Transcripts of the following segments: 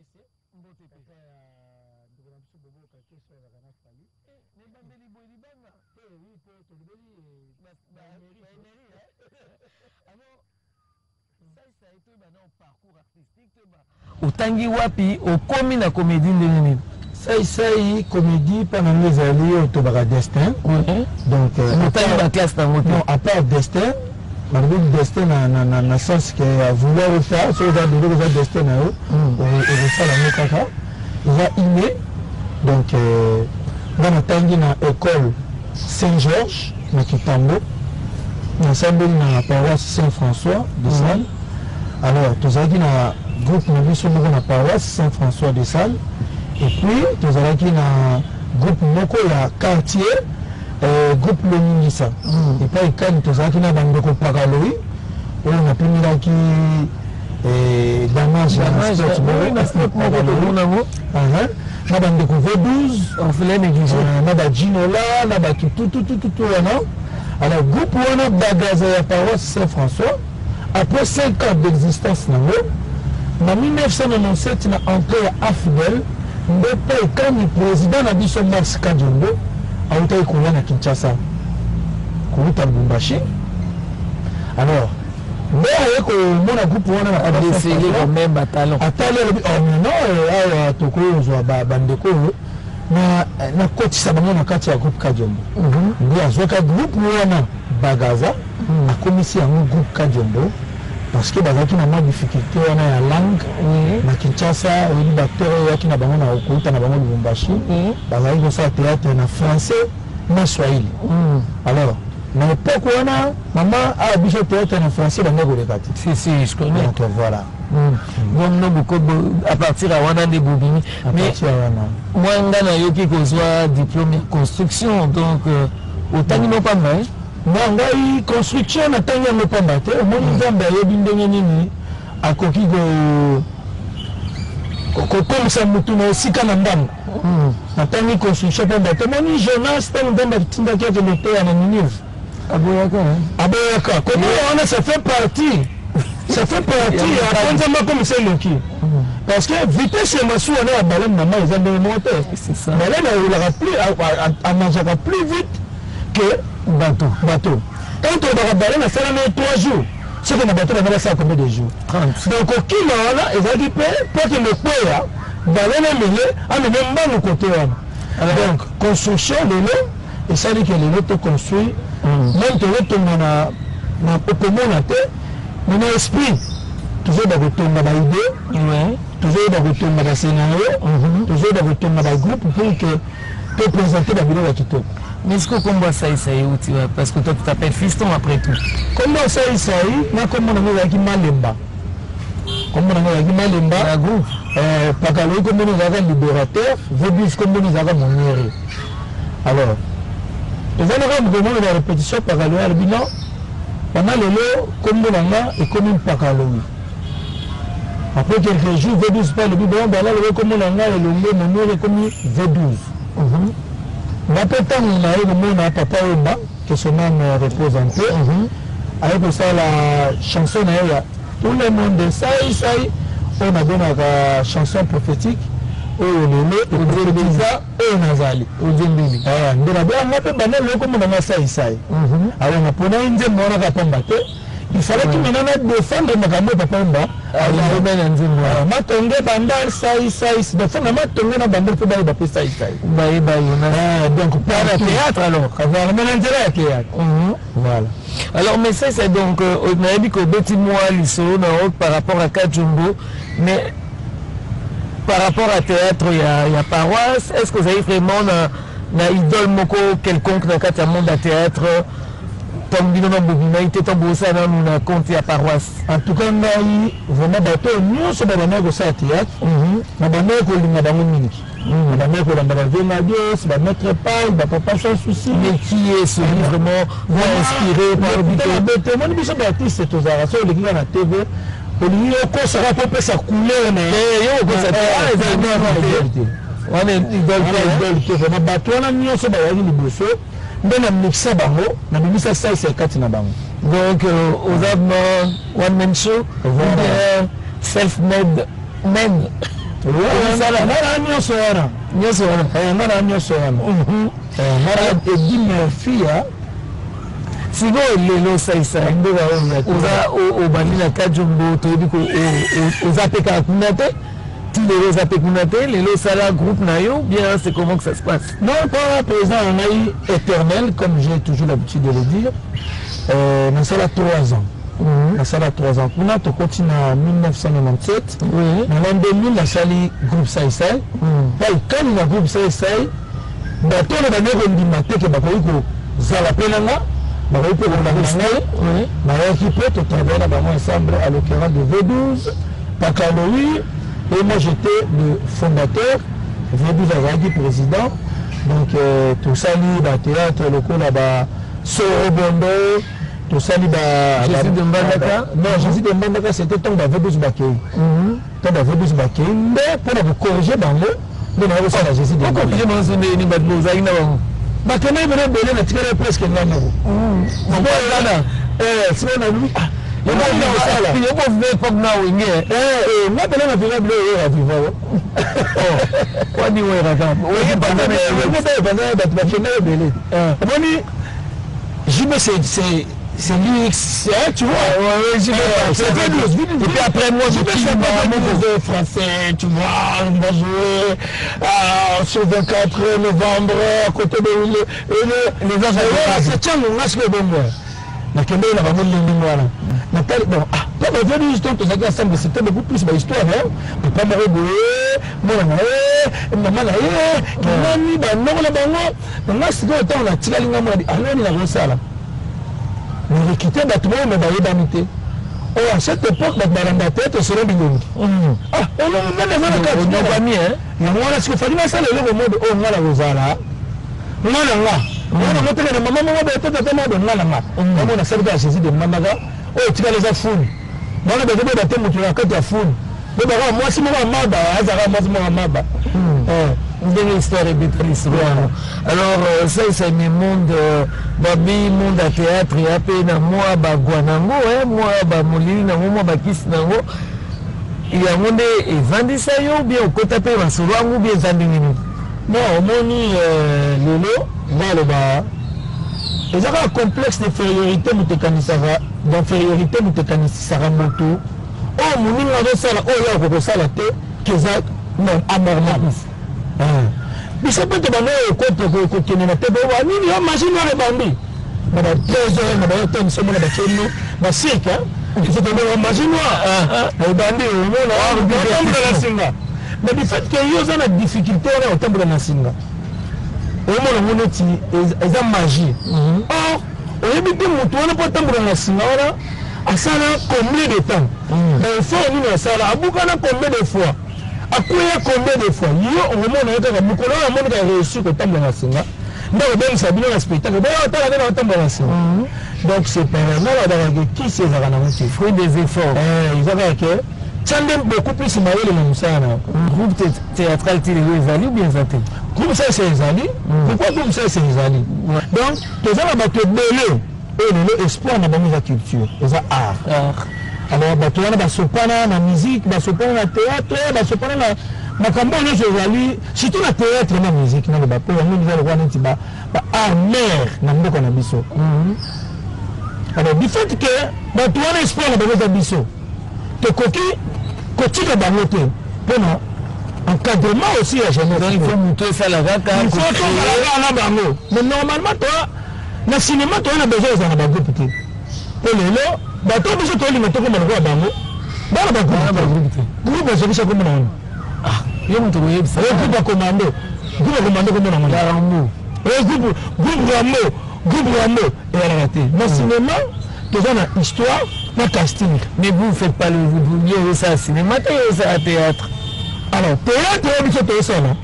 Kakese. Mbote pe. Papa ya ndeko na biso Bobo Kakese oyo azalaka na Fally. Eh, nebandeli boye libanga. Te oui, po tolobeli ba Alors Saï-Saï, toyeba na parcours artistique, toyeba otangi wapi, okomi na comédie ndenge nini? Saï-Saï, comédie mpa na ngo ezali oyo tobaka destin. Donc otangi ba classe nango te? Non, à part destin, balobi destin na sens que ya vouloir ou pas, soki oza biloko eza destin na yo, okosala yango kaka, eza inné. Donc nga natangi na école Saint-Georges na Kitambo, nasambeli na paroisse Saint-François de Sales. Alors tozalaki na groupe na biso moko na paroisse Saint-François de Sales, et puis tozalaki na groupe moko ya quartier, groupe Loningisa, epai kani tozalaki na bandeko Pakaloi oyo napimelaki damage na sport moko, na bandeko V12, orphelin négligé, na bajinola, na bato tututututu wana. Alors groupe wana Bagaza ya paroisse Saint-François, après 5 ans d'existence nango, na 1997 na entrée ya AFDL, nde mpe ekani président na biso Max Kadiombo autaki koya na Kinshasa kouta Lubumbashi. Alors nde aye komona groupe wana na adesele quand même batalon. Atali, alobi: "Oh mais non, awa tokoki kozwa bandeko oyo, nakotisa bango na kati ya groupe Kadiombo." Nde azwaka groupe wana Bagaza, akomisi yango groupe Kadiombo, parce que bazalaki na mwa difficulté wana ya langue na Kinshasa. Oyebi baacteur oyo oyaki na bango na kouta na bango Lubumbashi, bazalaki kosala théâtre na français na swahili. Alors na époque wana, mama, awa biso théâtre na français banda koleka te. Si si, je connais. Donc voilà. Donc no boko à partir ya wana nde bobimi. À partir ya wana. Mwa nga nayoki kozwa diplôme ya construction, donc otangi no pamba? Na ngai construction, natangi yango pamba te. Omoni, Nzambe ayebi ndenge nini akoki kokomisa motu na esika na ndambo. Natangi construction pamba te. Omoni Jonas, ntango Nzambe atindaki akende teya na Ninive, aboyaka. Aboyaka. Koboya wana, ça fait partie ya po Nzambe akomisa eloki, parce que vitesse ya masuwa na ya baleine na mai eza ndenge moko te. Baleine aroulaka plus, anageaka plus vite que bateau. Bateau, quand tolobaka baleine asala na 3 jours, soki na bateau banda basala combien de jours? 30. Donc kokima wana ezalaki mpe po akende kweya, baleine amele ameme mbangu kote wana. Donc construction lelo esali ke lelo toconstruire, même tozotonga na okomona te, mais na esprit tozoyeba kotonga baidée, tozoyeba kotonga bascénario, tozoyeba kotonga bagroupe pour que toprésente babiloko ya kitoko. Mais est-ce que kombo Saï-Saï euti wapi? Parce que toi, tu t'appelles Fiston après tout. Kombo Saï-Saï, na kombo nango ezalaki Malemba. Kombo nango ezalaki Malemba. Na groupe. Pakaloyi kombo ezalaka Libérateur, V12 kombo ezalaka Moniere. Alors tozalaka mokolo moko na répétition, Pakaloyi alobi: "Non, bana lelo kombo na nga ekomi Mpakaloyi." Après quelques jours, V12 mpe alobi: "Bon, bana lelo kombo na nga elongo Moniere, ekomi V12." Nga mpe ntango naye komona Papa Wemba, que son âme repose en paix, aye kosala chanson na ye ya "Tout le monde sai sai", oyo nabengaka chanson prophétique, oyo lelo eprophétisa oyo nazali. Ozembeli. Nde nabenganga mpe banda lelo kombo na nga Sai Sai. Alors naponaki nzembo wana kaka pamba te, il fallait maintenant na défendre makambo oyo Papa Wemba. Alobi na nzembo wana. Matonge bandal sai sai, donc fo na matonge na bandal mpo bayeba mpe Sai Sai. Bayeba yo na Donc par la théâtre alors. Voilà, mais na nzela ya théâtre, voilà. Alors, mais ça c'est donc nayebi kobeti mwa lisolo na yo par rapport à Kajumbo, mais par rapport à théâtre ya paroisse, est ce que ozali vraiment na idole moko quelconque na kati ya monde ya théâtre, ntango bino na bobimai te, ntango bosala nanu na compte ya paroisse? En tout cas ngai vraiment, bato oyo nyonso babandaki kosala théâtre, nabandaki kolinga bango mingi. Nabandaki kolanda bavenga dios, bamaître Pai, bapapa Sans Souci. Mais qui est celui vraiment va inspiré par bete? Omoni, biso baartiste tozalaka, so oleki kaka na TV, olingi okosaka mpo opesa couleur na yo, okosa te wana idole. Idole te. Vraiment, bato wana nyonso bazalaki liboso nde na mixa bango, nabimisa Saisa kati na bango. Donc oza one man show ou bien self made man? Nga na nyonso wana. Nyonso wana. Nga na nyonso wana. Nga na Eddie Murphy. Sikoyo lelo Saisai, oza obandi na Kajombo, toyebi oza mpe kaka kuna te, ti lelo oza mpe kuna te. Lelo osala groupe na yo bien, c'est comment que ça se passe? Non, pas président na ngai éternel, comme j'ai toujours l'habitude de le dire. Nasala 3 ans, nasala 3 ans kuna. Tokoti na 1997. Na l'an 2000 nasali groupe Saisai. Kani na groupe Saisai, bato oyo bandeki kondima te ke bakoki kozala mpe na nga, bakoki mpe kolanda ngai, nayaki mpe totravaille na bango ensemble, à l'occurrence de V12, Pakaloui, et moi j'étais le fondateur, V12 azalaki président. Donc tosali bathéâtre lokola ba Sorobondo, tosali ba Jésus de Mbandaka. Non, Jésus de Mbandaka, c'était ntango ba V12 bakei. Ntango ba V12 bakei nde mpona kocorriger bango nde naye kosala Jésus de Mbandaka. Bango ndeni bato bozalaki na bango? Bakendaki pene ebele, natikali presque nga moko. Sikoyo nalobi osala époque na Wenge. Nga pene na vivre bilo oyera viva. Wani oyeraka. Wenge bato bakendaki ebele. Omoni JB, c'est luxe, hein, tu vois. Ouais, JB, c'est V12. Et puis après, moi, je suis pas français, tu vois, on va jouer sur 24 novembre, à côté de les anges. C'est tiens, mon masque est bon, moi. Nakende na bango ndenge wana. Natali, bon, ah, mpo ba V12 to tozalaki ensemble, c'était beaucoup plus bahistoire, papa moko boye, mwana na ye, mama na ye, kinani, banoko na bango. Nanga sikoyo ntango natikali nga mona, aloni nakosala narekite bato moko me bayebani te. Oyo à cette époque bato balanda théâtre selon bilongi. Ah, elongi nani eza na kati yango wana. Sikoyo fali nasala eloko mode oyo nga na kozala nga na nga nga na moteka na mama moko boye te, tata moko boye, nga na nga yango nasali kaka Jésus de Mbandaka. Oyo etikali eza funi bana bazo boyeba te moto na kati ya funi boyebaka mwasi moko ya maba, azalaka mwasi moko ya maba. Ndenge histoire ebeta lisolo yango. Alors ça mais monde babi, monde ya théâtre ya mpe na mwa bagwa nango, mwa bamolili nango, mwa bakisi nango, yango nde evandisa yo bien, okota mpe masolo yango bien, eza ndenge nini? Non, omoni lelo nga aloba eza kaka complexe d'infériorité. Moto ekanisaka d'infériorité, moto ekanisaka moto oyo moninga azosala oyo yo akoki kosala te, ke eza anormal. Biso mpe tobanda oyo kokende na te nini yo machine wana ebandi na ba 2 heures na bayo te miso mona batieni bacirque, ezotobaa machine noire ebandi, omona otambola na singa. Mais du fait que yo oza na difficulté wana otambola na singa, omona ngo neti eza magie. Or oyebi te motu wana mpo atambola na singa wana asala combien de temps, baeffort nini asala, abukana combien de fois, akweya combien de fois. Yo okomona ye kaka mokolo oyo amoni kaka réussir kotambola na singa nde kobengisa bino na spectacle, boya otala nde na otambola na singa. Donc c'est par nga balobaka kisi ezalaka nango te. Fruit des efforts. Eza kaka ke tia nde beaucoup plus mayele na mosala na yo. Groupe théâtral ti lelo ezali ou bien eza te? Groupe sese ezali. Pourquoi groupe sese ezali? Donc toza na bato ebele oyo lelo espoir na bango eza culture, eza art. Alors bato wana basopana na musique, basopana na théâtre, basopana na makambo oyo nyonso ezali, surtout na théâtre na musique. Naloba mpo yango eza lokola neti ba art mère na mboka na biso. Alors du fait que bato wana espoir na bango eza biso, tokoki kotika bango te mpona encadrement aussi ya jeunesse. Donc il faut moto esala kaka. Il faut tozala kaka na bango. Mais normalement toa na cinéma, toa na besoin ezala na bagroupe te, mpo lelo bato biso tolinga tokoma lokola bango bana bagroupe te. Groupe azokisa komona wana. Yo moto koyebisa. Groupe ya commando, groupe ya commando komona wana. Rambo. Groupe Rambo, groupe Rambo eyalaka te na cinéma. Toza na histoire na casting. Mais vous faites pas le yo osala cinéma te, yo osala théâtre. Alors théâtre oyo biso tozosala,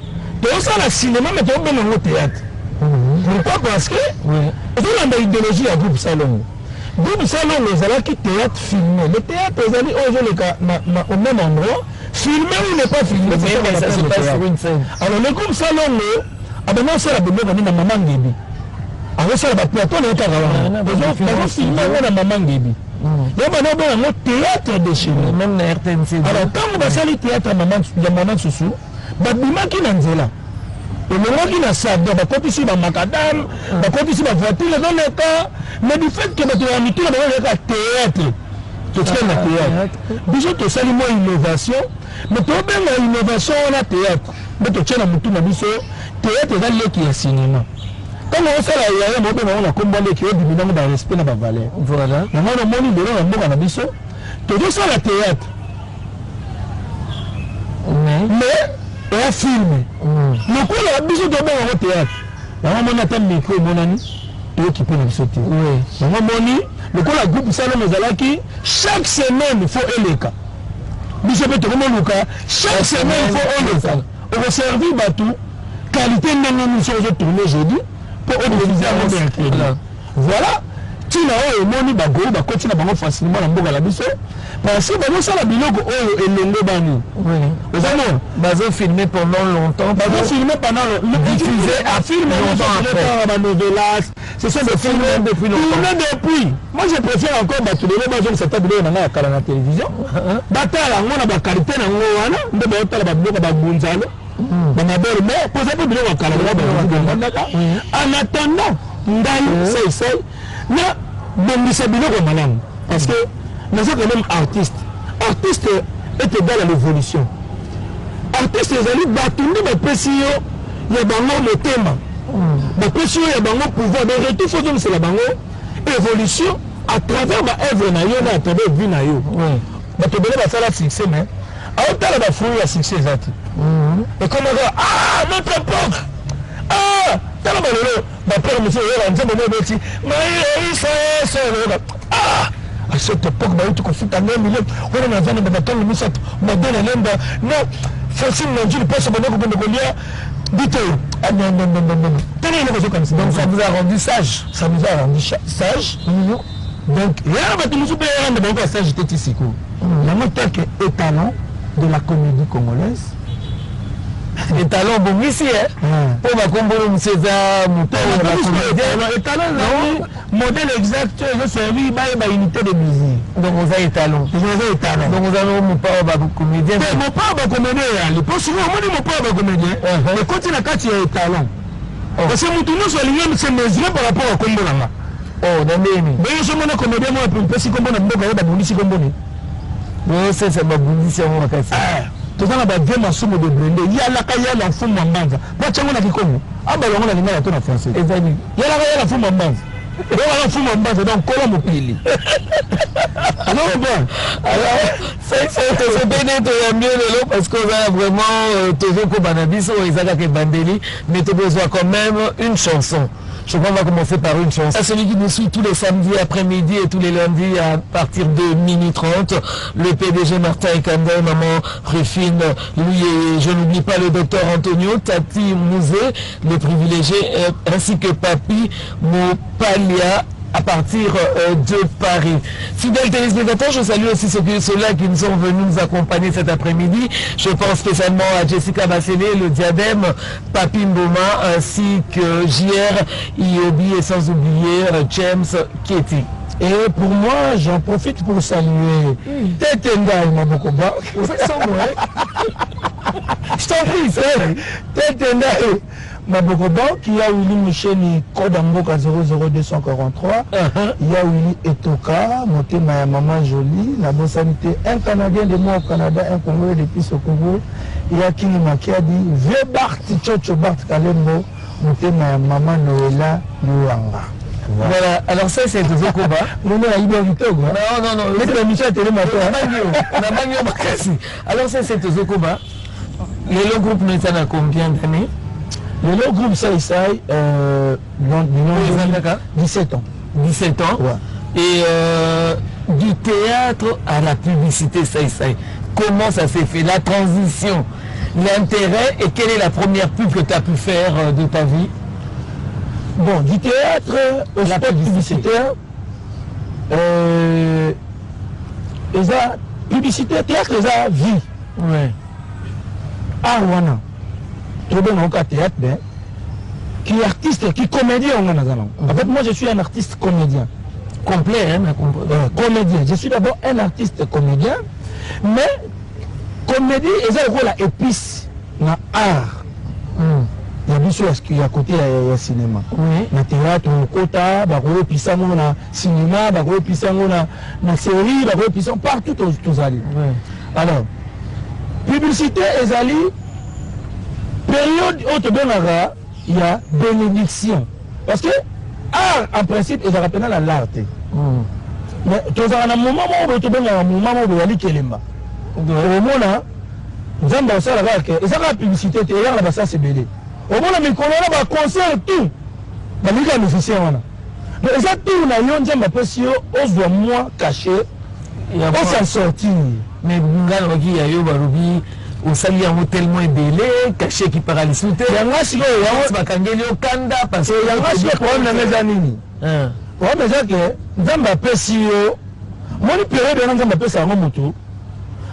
tozosala cinéma, mais tozobenga yango théâtre. Pourquoi? Parce que ezolanda idéologie ya groupe Salongo. Groupe Salongo ezalaki théâtre filmé. Le théâtre ezali oyo ezoleka au même endroit, filmé ou n'est pas filmé. Mais ça se passe sur une scène. Alors le groupe Salongo abanda osala biloko nini na mama Ngebi, azosala baplateau na ye kaka wana, bazofilme yango na mama Ngebi. Yango banda obenga yango théâtre de chez nous. Même na RTNC. Alors ntango basali théâtre ya mama Nsusu, babimaki na nzela, elongwaki na salle, donc bakotisi bamakadam, bakotisi bavoiture ezoleka, mais du fait que bato ya mituna bazoleka théâtre, totikali na théâtre. Biso tosali mwa innovation, mais tobenga innovation wana théâtre nde totie na motu na biso. Théâtre eza leki ya cinéma. Ntango osala yaya, mobenga yango na kombo leki, odimi nango barespect na bavaleur. Yango namoni lelo na mboka na biso tozosala théâtre, mais eya film. Lokola biso tobenga yango théâtre, yango moni ata micro emonani, toyoki mpe na biso te. Yango moni lokola groupe Salongo ezalaki chaque semaine faut eleka, biso mpe tokomoluka chaque semaine faut oleka. Okoservi bato qualité ndenge nini soki ozotourne jeudi mpo odiffuser yango mercredi? Voilà ntina oyo omoni bagolo bakoti na bango facilement na mboka na biso, parce que bazosala biloko oyo elongo bani ozamona. Bazofilmer pendant longtemps. Bazofilmer pendant diffuser à film longtemps après. Banovelas, ce sont des films depuis longtemps. Tourné depuis. Moi, je préfère encore bato lelo bazongisa ta biloko na ngai ya kala na télévision, batala yango na baqualité nango wana nde baotala babiloko babunzalo bamabele, mais poza mpe biloko ya kala bangandaka. En attendant, ngai Saisai na bongisa biloko malamu, parce que naza quand même artiste. Artiste est égal à l'évolution. Artiste ezali bato nde bapesi yo ya bango motema, bapesi yo ya bango pouvoir de retour, faut ozongisela bango évolution à travers baœuvre na yo na à travers vie na yo. Bato ebele basala succès, mais aotala bafruit ya succès eza te. Ekomaka ah, notre époque, ah, tala balelo bapère mosusu oyoka nzembo mo ebeti maisa oyoka ah, à cette époque bauti kofuta 1 million wana naza na babatongo misato madele lemba na Francine Manjili mposo banda kokende kolia bite. Ah non, non, non, non, non, tala eloko ozokanisa. Donc ça vous a rendu sage. Ça nous a rendu sage. Donc yaka bato mosusu mpe yaranda bango ya sage te ti sikoyo. Yango tant que étalon de la comédie congolaise. Étalon obongisi mpo bakombolo mosu eza moto. Étalon ezali modèle exact oyo ezoservi bayeba unité de mesure. Donc oza étalon. Oza étalon. Donc oza no mopao bacomédien. Te, mopao bacomédien eyali mpo souvent omoni mopao bacomédien ekoti na kati ya étalon, parce que motu nyonso alingi se mesurer par rapport à kombo nanga. Oh, na ndeni? Bongo so mona comédien moko mpesi kombo na mboka oyo babundisi kombo ni. Osesa babundisi yango makasi. Toza na bavie masumu de blende yalaka yala mfumu ya mbanza po atyango na kikongo, abala yango na lingala to na français. Ezali. Yalaka yala mfumu ya mbanza, oyaka mfumu ya mbanza, donc kola mokili, alors bon. Alors tosepeli toyambi yo lelo parce que oza vraiment tozokoba na biso oyo eza kaka ebandeli, mais tokozwa quand même une chanson. Je crois qu'on va commencer par une chanson. À celui qui nous suit tous les samedis après-midi et tous les lundis à partir de minuit 30, le PDG Martin Ekanda, maman Rufine, lui et je n'oublie pas le docteur Antonio, Tati Mouzé, le privilégié, ainsi que Papi Mopalia, à partir de Paris. Fidèles téléspectateurs, je salue aussi ceux-là qui nous sont venus nous accompagner cet après-midi. Je pense spécialement à Jessica Bassélé, le Diadème, Papi Mboma, ainsi que JR Iobi et sans oublier James Ketty. Et pour moi, j'en profite pour saluer Tete Ngai Mabokoba. Je t'en prie, c'est Tete Ngai Mabokoba, qui a Willy Moucheni, code Mboka 00243. Il y a Willy Etoka, Motema ya Maman Jolie, la Bossanité, un Canadien de moi au Canada, un Congolais depuis au Congo. Il y a King Makiadi, Vieux Bart, Chocho Bart Kalembo, Motema ya Maman Noëlla Luanga. Voilà, alors ça c'est Tozokoba. Non, non, il est kitoko. Non, non, non. Mais la mission télé matin. Nabangi makasi. Alors ça c'est Tozokoba. Le groupe nous a combien d'années? Le groupe Saï non, 17 ans. 17 ans. Ouais. Et du théâtre à la publicité Saï. Comment ça s'est fait? La transition, l'intérêt, et quelle est la première pub que tu as pu faire de ta vie? Bon, du théâtre au La spot publicité. Publicitaire, eza publicité, théâtre eza vie. Art wana tobenga oka théâtre, ben qui artiste, qui comédien, on en a. En fait, moi je suis un artiste comédien. Complet, hein, na comprendre. Comédien, je suis d'abord un artiste comédien, mais comédie eza lokola épice na art ya biso ya côté ya cinéma. Na théâtre okota, bakoyepisa yango na cinéma, bakoyepisa yango na série, bakoyepisa yango partout. Tozali. Alors, publicité ezali période oyo tobengaka ya bénédiction, parce que art en principe ezalaka mpena na l'art te, mais tozalaka na moment moko boye, tobengaka moment moko boye ya likelemba. Omona Nzambe akosala kaka ke eza kaka publicité te, eyaka na basasi ebele. Omona mikolo wana, baconcert tout balingi kaka musicien wana. Donc eza tour na yo, Nzambe apesi yo ozwa mwa cachet, osa sortir. Mais nga nalobaki ya yo, balobi osali yango tellement ebele, cachet ekipaka lisu te. Yanga sikoyo yango bakangeli yo kanda parce que yanga sikoyo, problème nanga eza nini? Problème eza ke Nzambe apesi yo, moni période wana Nzambe apesa yango motu,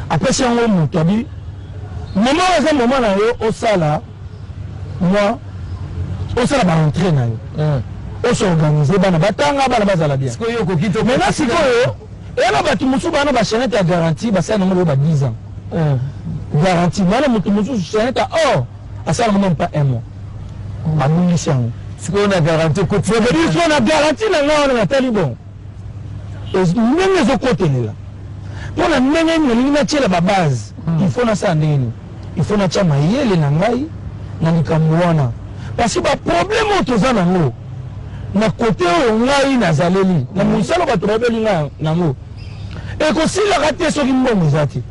apesi yango motu, abi moment oyo eza moment na yo, osala mwa, osala barentrée na yo, os'organiser, bana batanga, bana bazala bien. Sikoyo okoki to Maintenant sikoyo eya na bato mosusu bana bachaînette ya garantie, basala nango boyo ba 10 ans garantie. Mana moto mosusu, chaînette ya or, asala yango même pas un mois, abungisi yango. Sikoyo na garantie okoti. Sikoyo na garantie na ngai wana, natali bon, ndenge ezokotelela, mpona ndenge nini nalingi natiela babase, il faut nasala ndenge nini, il faut natia mayele na ngai na likambo wana, parce que baproblème oyo toza nango na kote oyo ngai nazaleli na mosala, bato bayebeli ngai nango, ekosilaka te soki mbongo eza te.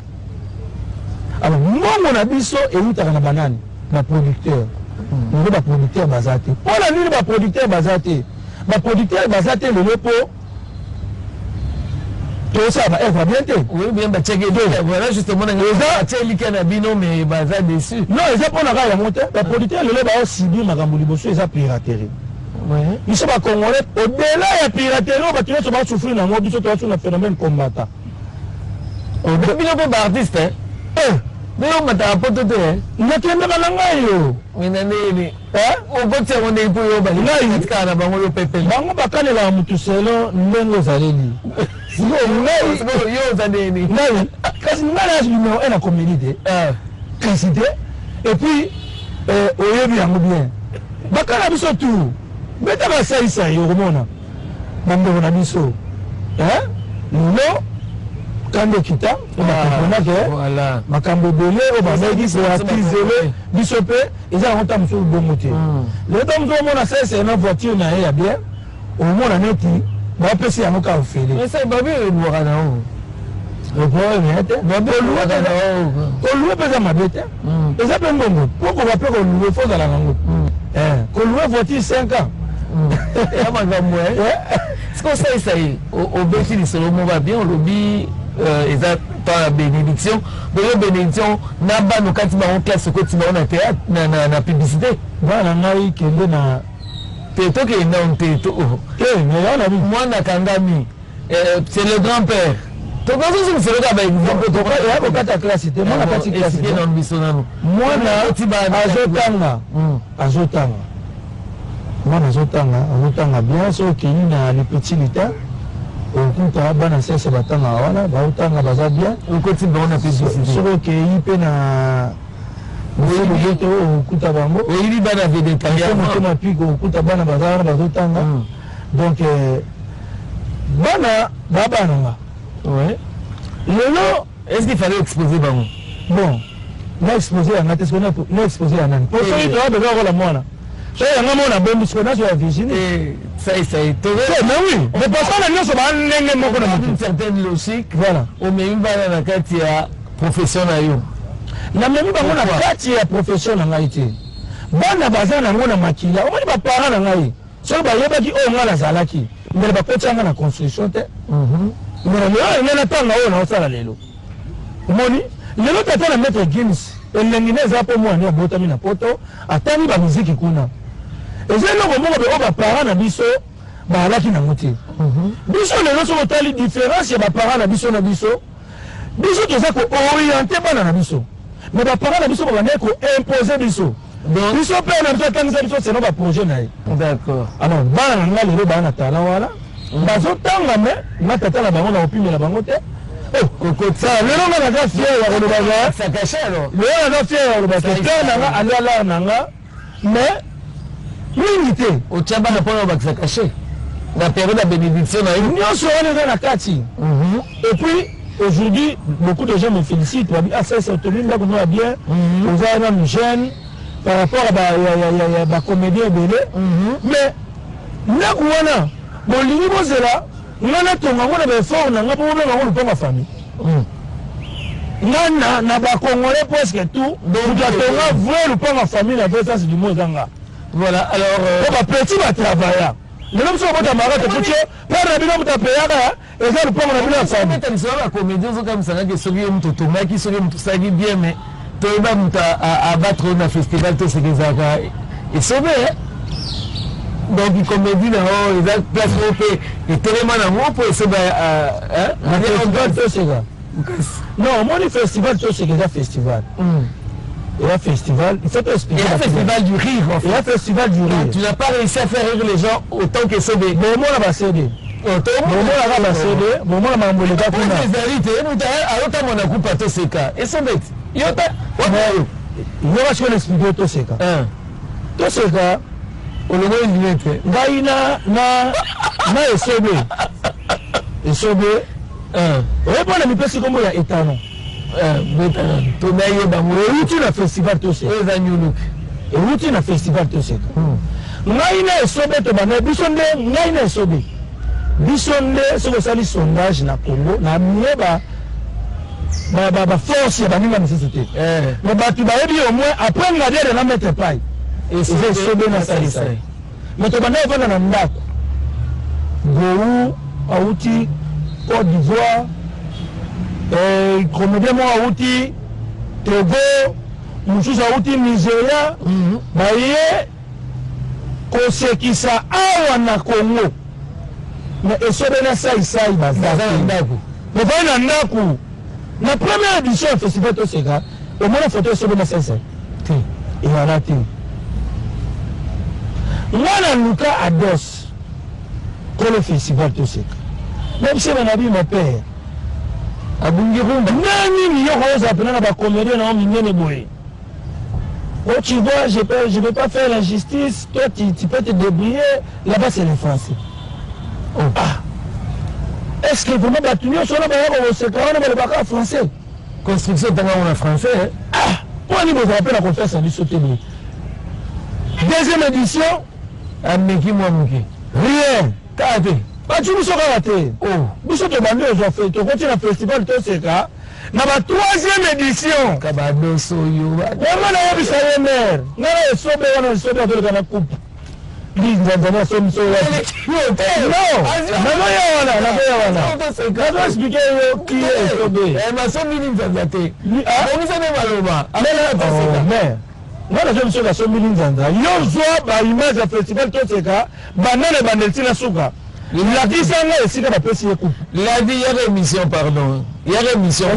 Alors mbongo na biso eutaka na banani? Baproducteur. Lelo baproducteur baza te. Mpo na nini baproducteur baza te? Baproducteur baza te lelo mpo tosala baœuvre bien te. Oui, bien batiaki, voilà, justement batia elika na bino, mais baza déçu. Non, eza mpona kaka yango te. Baproducteur lelo baosubir makambo. Liboso eza piraterie. Biso bacongolais, au-delà ya piraterie oyo bato nyonso basouffrir nango, biso toasu na phénomène combattant. Bino mpe baartiste, bino mataka poto te. Nakendaka na ngai yo. Mina nini okoti yango ndenge mpo yo balikaka na bango, yo pepele? Bango bakanelaka motu selo ndenge ozaleli. Sikoyo yo oza ndeni? Ngai kasi, ngai na numéro 1 na comédie te, kasi te. Et puis oyebi yango bien, bakala biso tour beta basalisa yo, okomona bandeko na biso lelo kanda ekita po bakomprenake makambo ebele oyo bazalaki koatizele biso mpe eza yango. Ta mosusu bongo te. Lelo ta mosusu omona sese na voiture na ye ya bien, omona neti bapesi yango kaka ofele. Babi elwaka na o. Problème te, kolouer mpe eza mabe te, eza mpe mbongo. Po koka mpe kolouer, faut ozala nango. Kolouer voiture 5 ans. Ya makambo. Sikoyo osalisa ye, obeti lisolo moko bien, olobi eza temps ya bénédiction. Boyo bénédiction na bana, okati bango classe, okoti bango na théâtre, na publicité. Bana ngai kende na Te, tokende nano te. Te. Mwana akangami, c'est le grand-père. Tokozosi lisolo kaka baexemple. Eya kokata classe te, mwana kati classe te. Nano biso nano. Mwana azotanga, azotanga, mwana azotanga, azotanga bien. Soki okei na le petit lutin, okuta bana sese batangaka wana, baotanga, baza bien. Okoti bango na publicité. Soki okei mpe na bote, okuta bango. Oyebi bana vedettariat. Motema piko, okuta bana baza wana, bazotanga. Donc bana babana nga lelo. Est ce qu'il fallait exposer bango? Bon, na exposé yanga te, sikoyo na exposé ya nani? Po soki toya besoin kola mwana, soki yanga mona bombi, sikoyo nazo ya Virginie. Ça ça mais oui, mais basala nyonso baa ndenge moko na motu. Une certaine logique. Voilà. Omemi bana na kati ya profession na yo. Namemi bango na kati ya profession na ngai te. Bana baza nango na makila. Omoni, baparent na ngai, soki bayebaki oyo ngai nazalaki, mbele bakoti nga na construction te. Mbele lelo ngai natanga oyo naosala lelo. Omoni lelo tata na Maître Gims, elengi nde eza mpo mwana abotami na poto, atangi bamiziki kuna. Eza eloko moko be oyo baparent na biso bazalaki nango te. Biso lelo, soki otali différence ya baparent na biso na biso, biso toza koorienter bana na biso, mais baparent na biso babandaki koimposer biso. Biso mpe na biso atangisa biso selon baprojet na ye. D'accord. Alors bana na nga lelo baa na talent wana. Bazotanga, mais nga tata na bango na kopimela bango te. Lelo nga naza fier ya kolobaka, lelo naza fier ya kolobaka père na nga alia lar na nga, mais mingi te. Otya bana mpona obakisa cachet na période ya bénédiction na yo. Nyonso wana eza na kati. Et puis aujourd'hui, beaucoup de gens me félicitent, babi: "Ah, ça, c'est otomi ndako no ya bien, oza nanu jeune par rapport à bacomédien ebele." Mais ndako wana, bolingi bozela nga natonga yango na baeffort na nga mpo bobenga yango lupango ya famille? Nga na bacongolais presque tout, moto atonga vrai lupango ya famille na vrai sens du mot eza nga. Voilà, alors. Po bapetits batravailla. Lelo biso kobotamaka tofuti père na bino, moto apeyaka eza lupango na bino ya famille. Lisolo ya bacomédien ozokamisangaki soki ye moto otongaki, soki moto osalaki bien, mais toyeba moto abattre oyo na festival to seke ezalaka Esobe. Donc comédie na oyo eza place moko mpe etelema nango mpo Esobe. Na festival Toseka, non, omoni, festival Toseka eza festival, eza festival, il faut expliquer. Et un festival du rire, en fait. Et un festival du rire. Tu n'as pas réussi à faire rire les gens autant que Esobe. Bomona baCD, bomonaka baCD, bomona makambo eleka kuna. Ezali te, moto azotamona kupa Toseka, Esobe yo te. Yoka sikoyo, expliquer Toseka. Toseka, olongoli lunette. Ngai na Esobe, Esobe oye mpona mipesi nkombo ya Etano. Tonayeba. Euti na festival Toseka. Oyo eza new look. Euti na festival Toseka. Ngai na Esobe tobanda biso nde, ngai na Esobe biso nde. Soki osali sondage na Congo, na mie baforce ya baninga mosusu te, mais bato bayebi au moins après Ngadiere na Maître Pai, eza Esobe na Salisai. Mais tobanda evanda na ndako. Gou auti Côte d'Ivoire, comédien moko auti Togo, mosusu auti Nigeria, baye kosekisa awa na Congo, mais Esobe na Saisai baza ndako. Bovai na ndako. Na première édition ya festival Toseka, omona photo Esobe na Saisai te? Eyala te. Nga na luka Ados, kolo festival Toseka, nayebisi na bino: "Père." Abungi rumba. Nde nini yo kozala mpena na bacomédien na yo minene boye? "Oh, tu vois, je vais pas faire l'injustice. Toi, tu peux te débrouiller. Là-bas, c'est le français." Oh. Ah. Est-ce que vraiment, bato nyonso wana bayaka koseka wana balobaka français? Construction etanga ngo na français. Ah, mpo ani bozala mpe na confiance na biso te boye? Deuxième édition, ameki mwa moke. Rien. Kaka te. Bati biso kaka te. Biso tobandi ozwa, tokoti na festival Toseka na ba troisième édition. Ka badoso oyo. Yango nayebisa ye mare, ngai na Esobe wana, Esobe atoleka na coupe linzanzani asombi so wapi? Non, nazoya wana, nazoya wana, nazo expliquer yo ki Esobe. Masombi linzanza te, bongisa nde maloba. Mais nga nazo biso kasombi linzanza. Yo zwa baimage ya festival Toseka, banda na ebandeli ntina suka, lakisa nga esika bapesi ye coupe. Ladi, yaka émission, pardon, yaka émission.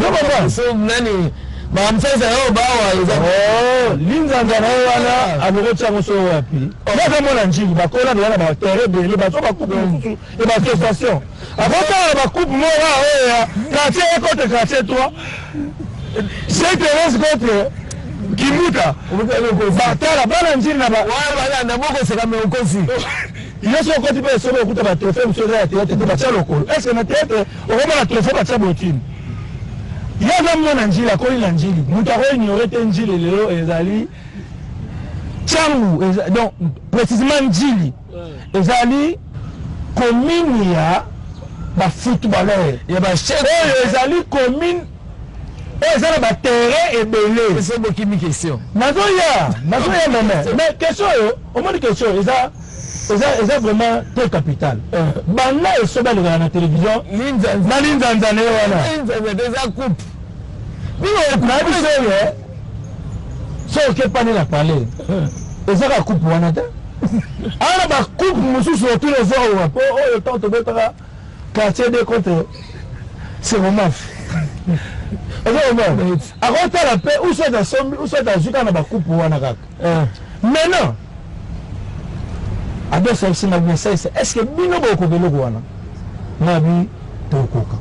Nani bamfesa yo bawa eza? Linzanza na ye wana alokoti yango so wapi? Naza mwana Njili, bakola deya na baterrain ebele, bazwa bacoupe mosusu ya baassociation. Akotala na bacoupe moko oyo ya quartier e contre quartier 3, Saint Thérèse contre Kimbuta. Batala bana Njili na na bokoseka me okosi. Yo so okoti mpe soki okuta batrophée mosusu eza ya théâtre te, batya lokolo. Est ce que na théâtre okomona trophée batya botine? Ye aza mwana Njili, akoli na Njili, moto akoignore te. Njili lelo ezali Ntiangu, donc précisément Njili ezali commune ya bafootballeur. Ya bachef. Oyo ezali commune oyo eza na baterrain ebele. Eso bokimi question. Nazoya, nazoya meme. Mais question oyo omoni, question oyo eza vraiment très capital. Banda Esobe alekaka na télévision linzanza na linzanza na ye wana. Linzanza eza coupe. Nayebi so oyo so okepani na palais, ezaka coupe wana te. Awa na bacoupe mosusu otuna ozwa po oyo ntango tobetaka quartier de contre Seromaf, ozomona akotala mpe uswat asombi, uswat azwi kaka na bacoupe wana kaka. Maintenant, adosa bisinga bien saisa, est ce que bino bokoka eloko wana? Nga bi tokoka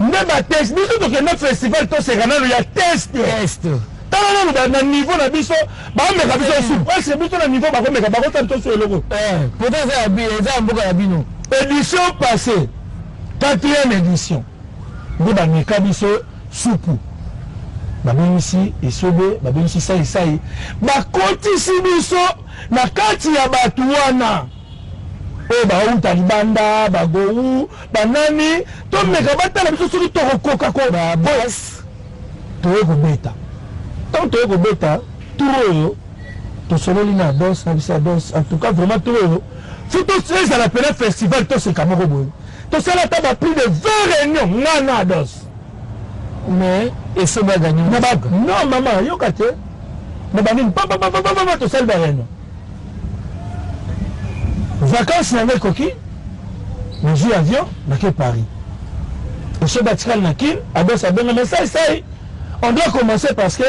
nde ba test biso tokende festival toseka nanu ya test. Test. Tala nanu na niveau na biso bameka biso su presque biso na niveau bakomeka bakosala biso su eloko. Eh, pourtant eza ya eza ya mboka na bino. Édition passée, quatrième édition nde bameka biso supu, babengisi Esobe, babengisi Saisai, bakotisi biso na kati ya bato wana oyo bauta libanda, bagou banani, tomeka batala biso soki tokokoka ko babas. Toye kobeta, ntango toye kobeta tour oyo, tosololi na Dos na biso ya Dos. En tout cas vraiment, tour oyo faut ezala pena festival toseka moko boye. Tosala ata ba plus de 20 réunion, nga na Dos. Mais Esobe agagné. Na ba non mama, yoka te, na banini papapapapapa, tosali ba réunion. Vacances na ngai ekoki, nazwi avion, nake Paris. Esobe atikali na Kin. Ados abenga mais sai sai, on doit commencer parce que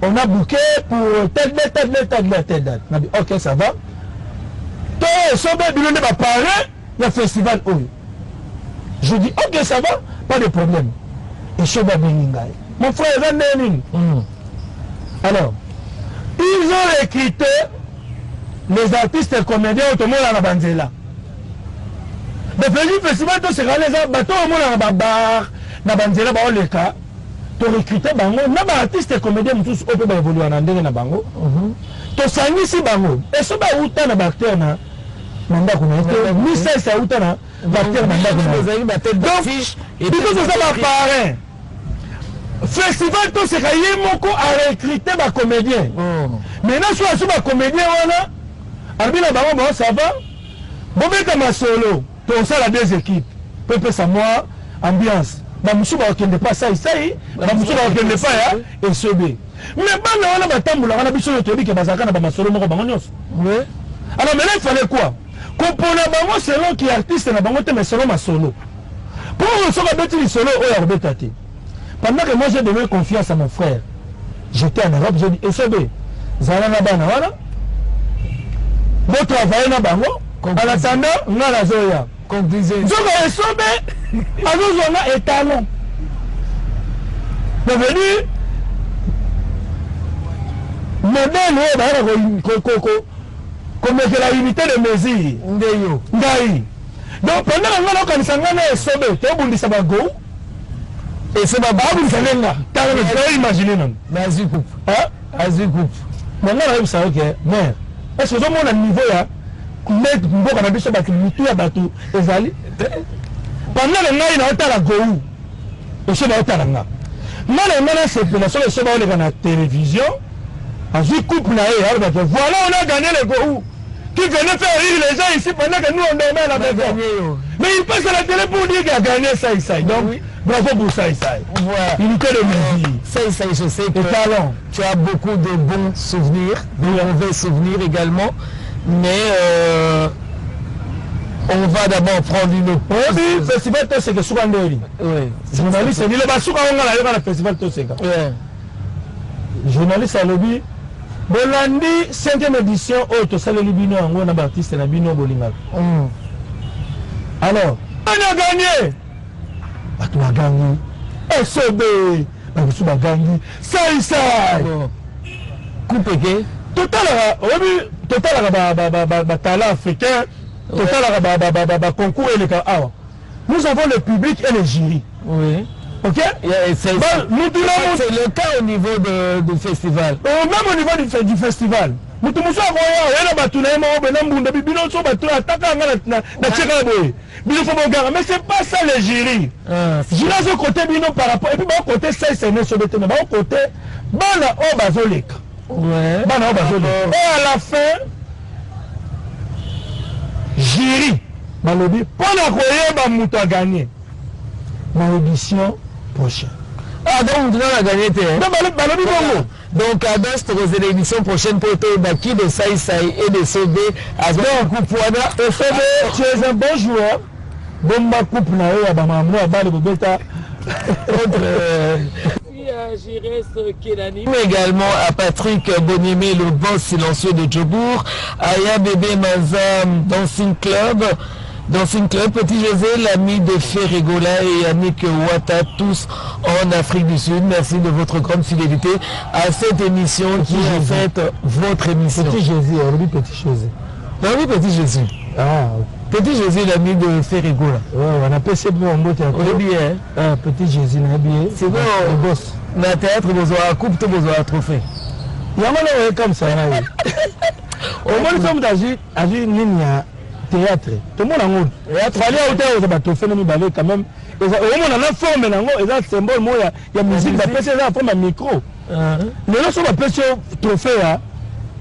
on a booké pour telle date, telle date, telle date, telle date. Nabi ok, ça va. To Esobe, bino nde baparrain ya festival oyo. Je dis ok, ça va, pas de problème. Esobe abengi ngai: mon frère, eza ndenge nini? Alors ils ont recruté les artistes comédiens oyo tomonaka na banzela. Bafeli festival tosekana, eza bato oyo omonaka babar na banzela baoleka. Torecrute bango na baartiste comédien mosusu oyo mpe baévoluaka na ndenge na bango. Tosangisi bango. Esobe auta na baacteur na ndako na ye te, misese auta na baacteur na ndako na ye. Ezalaki ba tête d'affiche. Biso toza baparrain festival toseka. Ye moko arecrute bacomédien. Maintenant so aso bacomédien wana, alobi na bango: bon, ça va, bobeta masolo, tosala deux équipes po epesa mwa ambiance. Bamosusu bakokende pa Saisai, bamosusu bakokende pa ya Esobe. Mais bana wana batambolaka na biso oyo toyebi ke bazalaka na bamasolo moko bango nyonso. Alors maintenant, il fallait quoi? Kopona bango selon ki artiste na bango te, mais selon masolo, mpo oyo soki abeti lisolo oyo akobeta te. Pendant que moi j'ai donné confiance à mon frère, j'étais en Europe, j'ai dit: Esobe, zala na bana wana, botravaille na bango, en attendant nga nazoya. Nzoka Esobe azozwa nga étalon. Ça veut dire modèle oyo bayaka komekela, unité de mesure. Nde yo. Ngai. Donc pendant nga naokanisa ngai na Esobe tobundisa bagou, Esobe babundisa nde nga. Tala, imagine nano. Mais azwi coupe, azwi coupe. Bon, nga nayebisa yo ke mare, est ce que ozomona niveau ya mboka na biso? Bato mitu ya bato ezali. Pendant na ngai naotala gou, Esobe aotala nga. Nga na ngai nasepela soki Esobe aoleka na télévision, azwi coupe na ye, alobaki: voilà, on a gagné le gou qui venait faire rire les gens ici pendant que nous on dormait à la maison. Mais il passe à la télé pour dire qu'il a gagné ça, ça. Donc, oui, bravo pour ça, ça. Voilà. Unité de mesure. Ça, je sais que talent. Tu as beaucoup de bons souvenirs, de mauvais souvenirs également. Mais on va d'abord prendre une pause. Oui, festival Toseka, suka nderi. Journaliste, il est suka onga na yoka na festival Toseka. Journaliste alobi: bolandi cinquième édition oyo tosaleli bino yango na baartiste na bino bolingaka. Alors ani agagné? Bato bagangi Esobe, bamosusu bagangi Saisai. Coupe eke. Totalaka, oyebi, totalaka batalent africain, totalaka baconcours eleka awa. Nous avons le public et le jury. Ok. C'est le cas au niveau du festival. Même au niveau du festival, moto mosusu akoya oye na bato na ye moko boye na mbunda bino so bato ataka nga na tieka boye, bino faut boganga. Mais c'est pas ça le jury. Jury azokote bino par rapport, et puis bakote saisa nyonso te, mais bakote bana oyo bazoleka, bana oyo bazoleka. Et à la fin, jury balobi mpona koyeba moto agagné na édition prochaine. Ah, donc moto nano agagné te? Donc balobi bongo. Donc Ados, tokozela édition prochaine mpo toyeba qui de Saisai et de Esobe azwa coupe wana. Esobe, tu es un bon joueur. Bomba coupe na yo ya bamambo ya bale bobeta. Contre mais également à Patrick Bonimé, le boss silencieux de Djobourg, à Bébé Mazam Dancing Club. Dancing Club. Petit José, l'ami de Ferregola et Yannick Ouatta, tous en Afrique du Sud. Merci de votre grande fidélité à cette émission qui est en fait votre émission. Petit Jésus, olobi Petit Jésus. Nabi Petit Jésus. Ah. Petit Jésus, l'ami de Ferregola. Ouais, on appelle ça mbote ya Olobi, hein? Ah, Petit Jésus nayebi ye. C'est bon. Le boss. Na théâtre, bozwa coupe to bozwa trophée. Yango na oyekamisa na ye. Omoni so moto azwi nini ya théâtre, tomona yango Fally auta oza batrophée no mibale quand même. Omona na forme nango, eza symbole moko ya musique. Bapesi, eza na forme ya micro. Lelo so bapesi yo trophée ya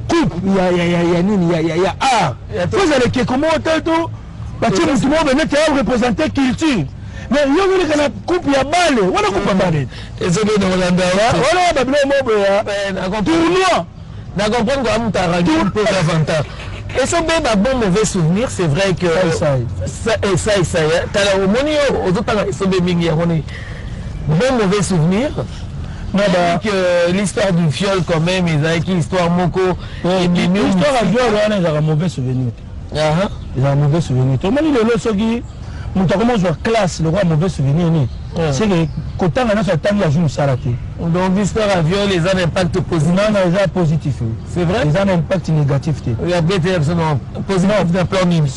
coupe ya nini ya art, fo ezala ekeko moko te to batie motu moko bene te représente culture. Mais yo ozoleka na coupe ya bale wana, coupe ya bale Ezoki na kolanda. wana, babilo moko boye ya tournoi. Na comprendre quoi, mutara un peu davantage. Et so ba bon mauvais souvenir, c'est vrai que Sai, ça et ça, tala omoni yo ozotanga esobe mingi yango ni bon mauvais souvenir. Non, bah, que l'histoire du viol quand même, ezalaki histoire moko ebimi. Histoire ya viol wana ezalaka mauvais souvenir te. Ezalaka mauvais souvenir te. Omoni lelo soki moto akoma ozwa classe lokola mauvais souvenir nini, c'est que kotanga nyonso atangi, azwi mosala te. Donc l'histoire ya viol eza na impact positif? Non, non, eza positif. C'est vrai? Eza na impact négatif te. Ya bete non, positif na plan nini?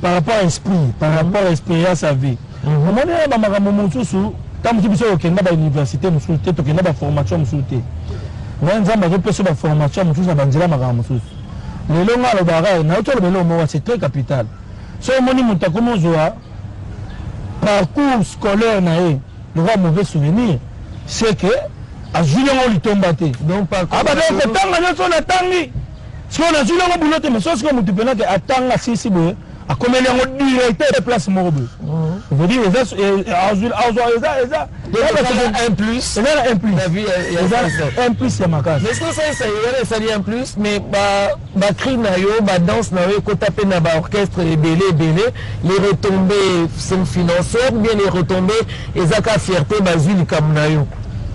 Par rapport à esprit, par rapport à expérience ya vie. Omoni na bamakambo mosusu, ntango mosusu biso okenda bauniversité mosusu te, tokenda baformation mosusu te, mais Nzambe azopesa baformation mosusu na banzela makambo mosusu. Lelo nga alobaka, nauti oloba eloko moko, c'est très capital. So omoni moto akomi ozwa parcours scolaire na ye lokola mauvais souvenir, c'est que azwi yango litomba te. Donc abada kotanga nyonso natangi, sikoyo nazwi yango bulo te. Mais so sikoyo motu mpenake atanga, asilisi boye, akomeli yango directeur place moko boye, veut dire eza azwa eza un plus. Eza na un plus. Eza un plus ya makasi. Mais ce que ça eza esali un plus, mais bacri na yo, badanse na yo ekota mpe na baorchestre ebele ebele. Les retombées sont financières ou bien les retombées eza ka fierté, bazwi likambo na yo?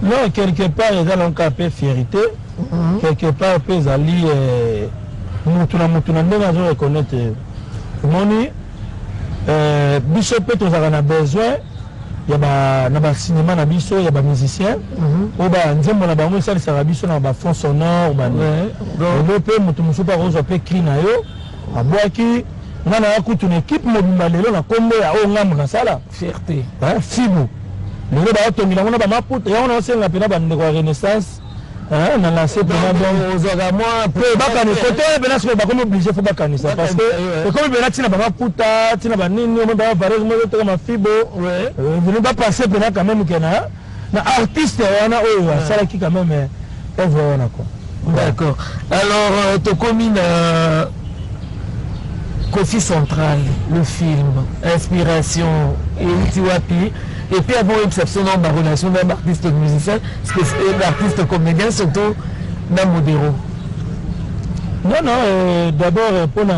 Non, quelque part eza nango mpe fierté, quelque part mpe ezali mutu na mutu na ndenge azo reconnaître. Omoni biso mpe tozalaka na besoin ya na bacinéma na biso ya bamusicien oyo banzembo na bango esalisaka biso na bafond sonore. Lelo mpe moto mosusu mpe akozwa mpe cri na yo abwaki. Nga na ya kutu na équipe mobimba lelo na nkombo ya oyo ngambo nasala. Fierté. Fibu lelo baotongela yango na bamaputa yango. Naosenga mpena bandeko ya Renaissance na lance mpena, donc ozwaka mwa mpe bakanisa kote oyo mpena sikoyo bakomi obligé, fo bakanisa, parce que ekomi mpena ntina bamaputa, ntina banini, omoi bavareuse mo ezoteka mafibo venu bapense mpena quand même ke na artiste wana oyo asalaki quand même œuvre wana quoi. D'accord. Alors tokomi na Kofi Central, le film, inspiration euti wapi? Et puis avant exception dans ma relation d'un artiste musicien, l'artiste comédien surtout na Modero. Non, non, d'abord mpona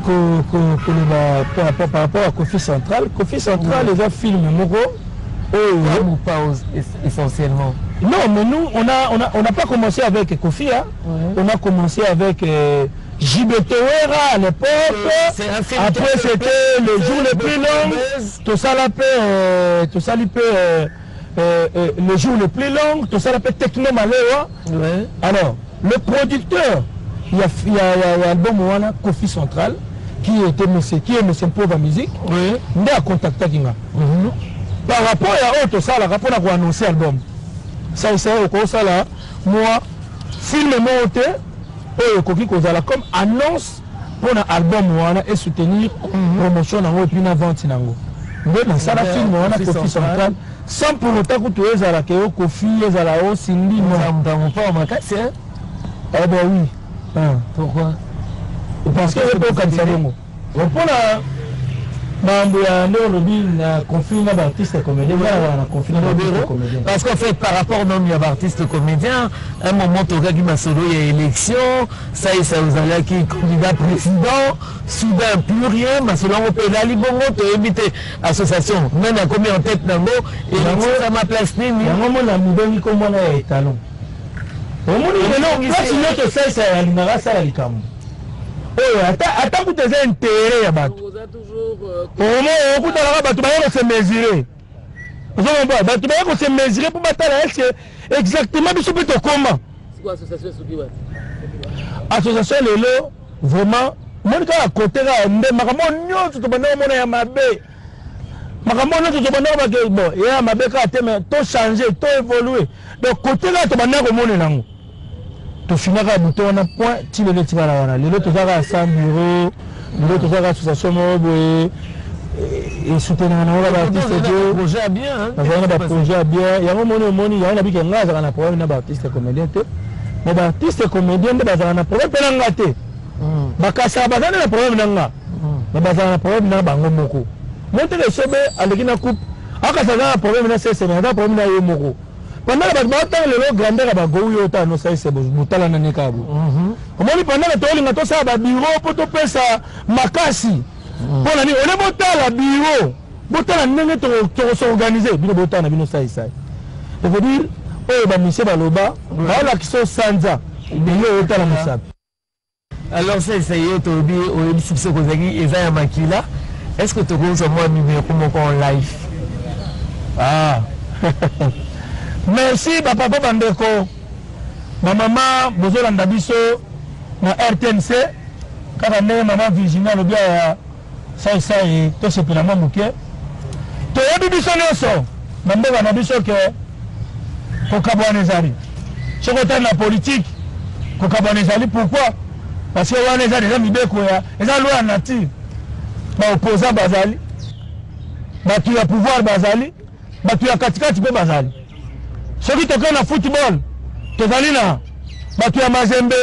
koloba par rapport à Kofi Central, Kofi Central eza film moko oyo ou pas essentiellement. Non, mais nous, on n'a pas commencé avec Kofi, hein. On a commencé avec JB Towera à l'époque. Après, c'était le jour le plus long. Tosala pe, tosali pe, le jour le plus long. Tosala pe Techno Malewa. Alors, le producteur, il y a album wana Kofi Central, qui était monsieur, qui est monsieur Pauvre Musique. Nde a contacté nga. Par rapport à oyo tosalaka mpona koannoncer album, ça okosala mwa film moko te oyo ekoki kozala comme annonce mpona album wana et soutenir promotion nango et puis na vente nango. Nde nasala film wana Kofi Central, sans pour autant kutu ezalaka yo Kofi, ezala o Cindy, non. Makasi. Eh ben oui. Pourquoi? Parce que ye mpe okanisa bongo mpona makambo ya nde olobi na conflit na baartiste comédien, nga na conflit na baartiste comédien. Parce qu'en fait, par rapport même ya baartiste comédien, un moment tokaki masolo ya élection, ça et ça, ozalaki candidat président, soudain plus rien. Masolo yango mpe elali bongo, toyebi te association nani akomi en tête nango, élection sama place nini. Yango mona mibengi komona ya étalon. Omoni lelo place nyonso esalisa alingaka asala likambo. Oyo ata ata kutu eza interet ya bato. Omo okutalaka bato baye ko se mesurer. Ozo comprendre? Bato baye ko se mesurer mpo batala est-ce que exactement biso mpe tokoma. Association lelo vraiment omoni kaka kote kaka nde makambo nyonso tobanda komona ya mabe. Makambo nyonso tobanda kobake bon ya mabe kaka te mais to changer to évoluer. Donc kote kaka tobanda komonela yango. Tofinaka bouton wana point ti lelo etikala wana. Lelo toza kaka sans bureau, lelo toza kaka association moko boye esoutenaka nango kaka baartiste te. Nazali na baprojet ya bien yango omoni omoni yango nabiki ngai azalaka na problème na baartiste comédien te, mais baartiste comédien nde bazalaka na problème mpe na nga te. Bakasaka baza nde na problème na nga, mais bazalaka na problème na bango moko. Monteke Esobe aleki na coupe, akasa aza na problème na sese, mais aza na problème na ye moko. Pendant que bato baotanga lelo grandeur ya bagou yo otala nosalisa botala nani kaka boye. Omoni pendant que tolinga tosala ba bureau mpo topesa makasi mpo na nini ole botala bureau botala ndenge tokos'organiser bino botala na bino saisai. Je veux dire oyo ba musiciens baloba baolakisa sanza yo otala mosapi. Alors ça y est toyebi oyebisi biso kozalaki eza ya makila. Est-ce que tokozwa mwa numéro moko en live? Ah. Merci ba papa bandeko ba mama bozolanda biso na RTNC kaka ndenge mama Virginie alobi awa sai sai tosepela mwa moke. Toyebi biso nyonso na mboka na biso ke kokabwana ezali. Soki otali na politique kokabwana ezali. Pourquoi? Parce que wana eza deja mibeko ya eza loi ya nature. Ba opposants bazali, bato ya pouvoir bazali, bato ya katikati mpe bazali. Soki tokei na football tozali na bato ya Mazembe,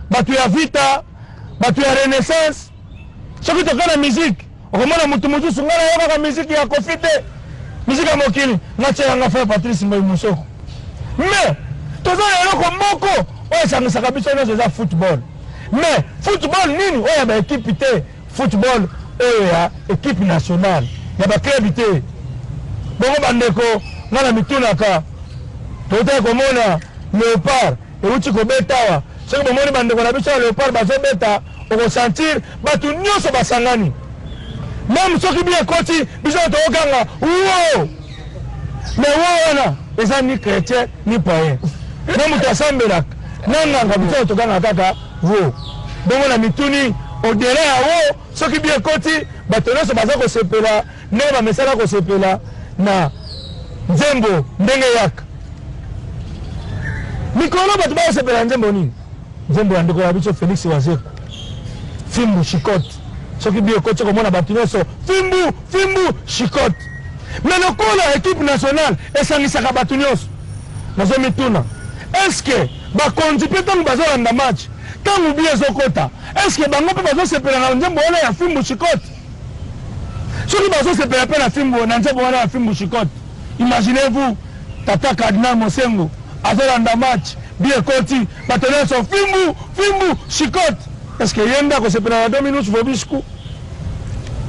bato ya Vita, bato ya Renaissance. Soki tokei na musique okomona motu mosusu ngai nayokaka musique ya Koffi te, musique ya mokili nga tiela nga frère Patrice Ngoyi Mosoko. Mais toza na eloko moko oyo esangisaka biso nyonso eza football. Mais football nini oyo ya ba equipe te, football oyo ya equipe nationale ya ba club te. Bongo bandeko nga na mitunaka totaki komona Leopard euti kobeta awa, soki bomoni bandeko na biso ya Leopard bazobeta okosentir bato nyonso basangani, meme soki bi ekoti biso tokokanga wo, mais wo wana eza ni chrétien ni païen, na moto asambelaka na nganga, biso tokanga kaka wo. Bongo na mituni au-delà ya wo, soki bi ekoti bato nyonso baza kosepela ndenge bamesala kosepela na nzembo ndenge yaka mikolo bato bakosepela nzembo nini? Nzembo ya ndeko na biso Felix Wazekwa, fimbu chicote. Soki bi ekoti komona bato nyonso fimbu fimbu chicote. Mais lokola équipe nationale esangisaka bato nyonso, nazomituna est-ce que bakonzi mpe ntango bazolanda match, ntango bi ezokota, est-ce que bango mpe bazosepela na nzembo wana ya fimbu chicote? Soki bazosepela mpe na fimbu na nzembo wana ya fimbu chicote, imaginez-vous tata cardinal Mosengo azolanda match, bi ekoti bato nyonso fimbu fimbu chicote, est-ce que ye nde akosepela na Dominus Vobiscu?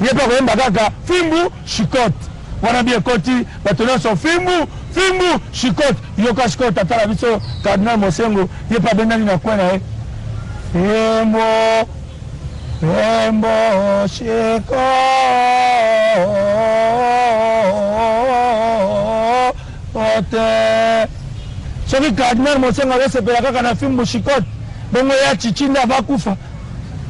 Ye mpe akoyemba kaka fimbu chicote wana, bi ekoti bato nyonso fimbu fimbu chicote. Yoka sikoyo tata na biso cardinal Mosengo, ye mpe abendani na coin na ye fimbu fimbu chicote. Soki cardinal Mosengo azosepela kaka na fimbu chicote, bongo ya chichi nde avakufa,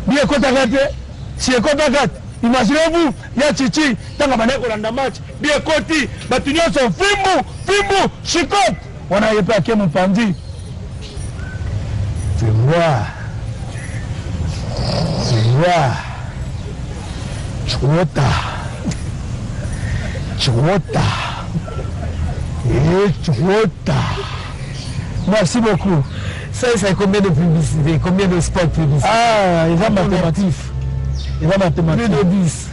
bi ekotaka te, si ekotaka te. Imaginez-vous ya chichi ntango abandaki kolanda match, bi ekoti bato nyonso fimbu fimbu chicote wana, ye mpe ake mopanzi fimbwa fimbwa chikwota chikwota e chikwota. Merci beaucoup. Ça, c'est combien de publicités? Combien de spots publicitaires? Ah, eza mathématique. Eza mathématique. Plus de 10.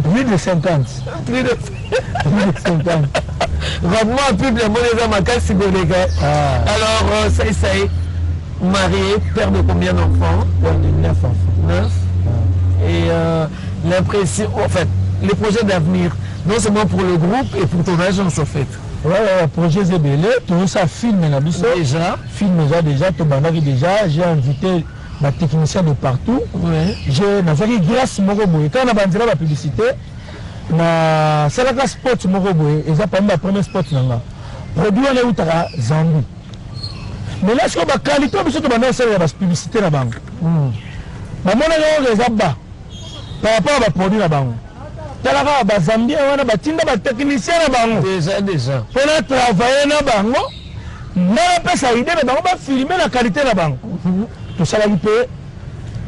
Plus de 50. Plus de Plus de 50. Vraiment, pub ya moni eza makasi koleka. Alors, ça, ça est marié, père de combien d'enfants? Ouais, de 9 enfants. 9. Et l'impression, en fait, les projets d'avenir, non seulement pour le groupe et pour ton agence, en fait. Ouais, ouais, projet ebele, tozosa film na biso. Déjà. Film eza déjà, tobandaki déjà, j'ai invité Batechnicien de partout. Je nazwaki grâce moko boye kaka na banzela bapublicité, nasalaka spot moko boye, eza parmi bapremier spot na nga. Produit wana eutaka Zambie, mais là sikoyo baqualité oyo biso tobanda kosalela bapublicité na bango, bamonaka oyo eza ba par rapport à baproduit na bango. Tala kaka bazambien wana batinda batechnicien na bango Déjà, déjà. Mpona travailler na bango, nga napesa idée na bango, bafilme na qualité na bango. Tosalaki mpe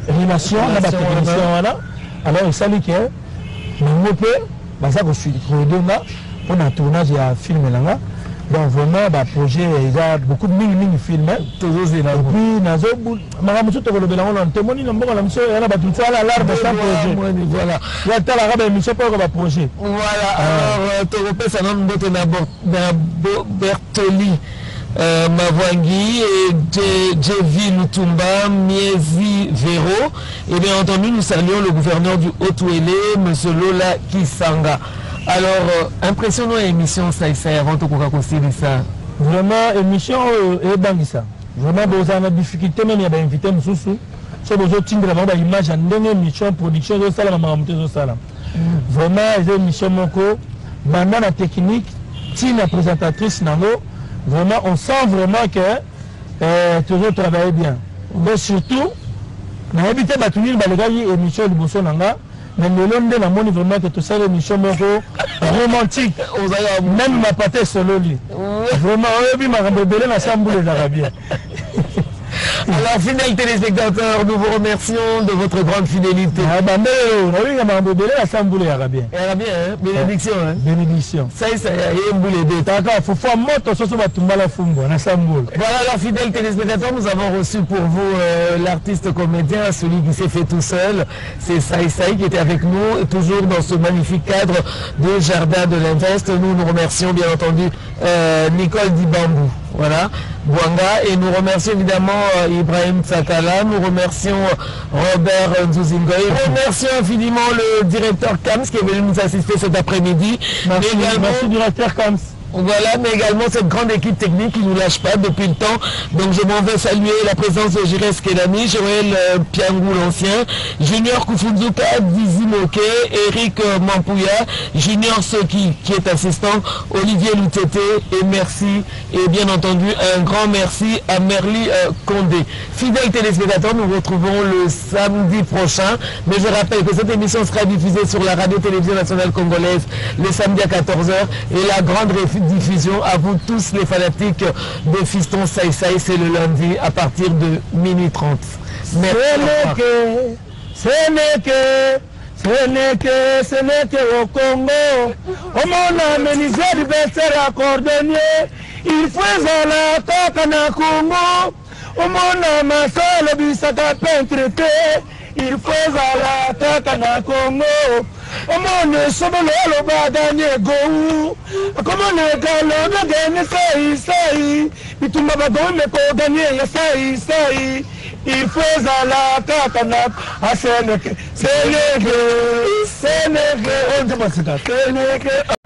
relation na batechnicien wana. Alors esali ke bango mpe baza koaider nga mpona tournage ya film na nga. Donc vraiment baprojet eza beaucoup, mingimingi film. Tozozela. Et puis nazo makambo mosusu tokolobela yango nano. Tomoni na mboka na biso ya na bato mosusu ala alarme sans projet. Voilà. Ya talaka baémission mpo yoka baprojet. Voilà, alors tokopesa nano mbote na Bertoli Mavwangi et Jevi Lutumba, Miezi Vero. Et bien entendu, nous saluons le gouverneur du Haut-Ouélé, M. Lola Kisanga. Alors, impression na émission Saïsaï avant tokoka kosilisa. Vraiment émission oyo eyebangisa vraiment. Bozala na difficulté même ya bainvité mosusu, so bozotindela bango baimage ya ndenge émission production ezosalama, makambo te ezosalama. Vraiment eza émission moko, banda na technique ntina présentatrice nango, vraiment on sent vraiment que tozotravaille bien. Mais surtout nayebi te bato nini balekaki émission liboso na nga, mais lelo nde namoni vraiment que tosali émission moko romantique. Même mapate esololi vraiment, oyebi makambo ebele na sa mbula ezalaka bien. Alors, fidèles téléspectateurs, nous vous remercions de votre grande fidélité. Ah, bambele nayebi makambo ebele na sa mbula ezalaka bien. Ezalaka bien, hein? Bénédiction, hein? Bénédiction. Ça, y est, mbula ebeti. Taka fufu ya moto, soso batumbala fumbwa na sa mbula. Voilà, alors fidèles téléspectateurs, nous avons reçu pour vous l'artiste comédien, celui qui s'est fait tout seul. C'est Saï Saï qui était avec nous, toujours dans ce magnifique cadre de Jardin de l'Invest. Nous nous remercions bien entendu Nicole Dibambou, voilà, Bouanga, et nous remercions évidemment Ibrahim Tsakala, nous remercions Robert Nzouzingoy, nous remercions infiniment le directeur Kams qui est venu nous assister cet après-midi. Merci, Mais également, merci directeur Kams. Voilà, mais également cette grande équipe technique qui ne nous lâche pas depuis le temps. Donc je m'en vais saluer la présence de Jires Kelani, Joël Piangou l'ancien, Junior Kufunzuka, Dizi Moke, Eric Mampouya, Junior Soki qui est assistant, Olivier Loutete, et merci, et bien entendu un grand merci à Merly Condé. Fidèles téléspectateurs, nous nous retrouvons le samedi prochain, mais je rappelle que cette émission sera diffusée sur la radio-télévision nationale congolaise le samedi à 14h et la grande diffusion à vous tous les fanatiques de Fiston Saï Saï, c'est le lundi à partir de minuit 30. Merci. Seneke, Seneke, Seneke, Seneke au Congo. Omona menuisier adversaire ya cordonnier. Il faut ezala kaka na Congo. Omona maçon alobisaka peintre te. Il faut ezala kaka na Congo. Omona esobolo aloba ganye gou. Akomona ekalo ganye sai sai. Bitumba bagomi meko ganye ya sai sai. Il faut ezala kaka na aseneke. Seneke, Seneke, oyo nzembo ya sika. Seneke.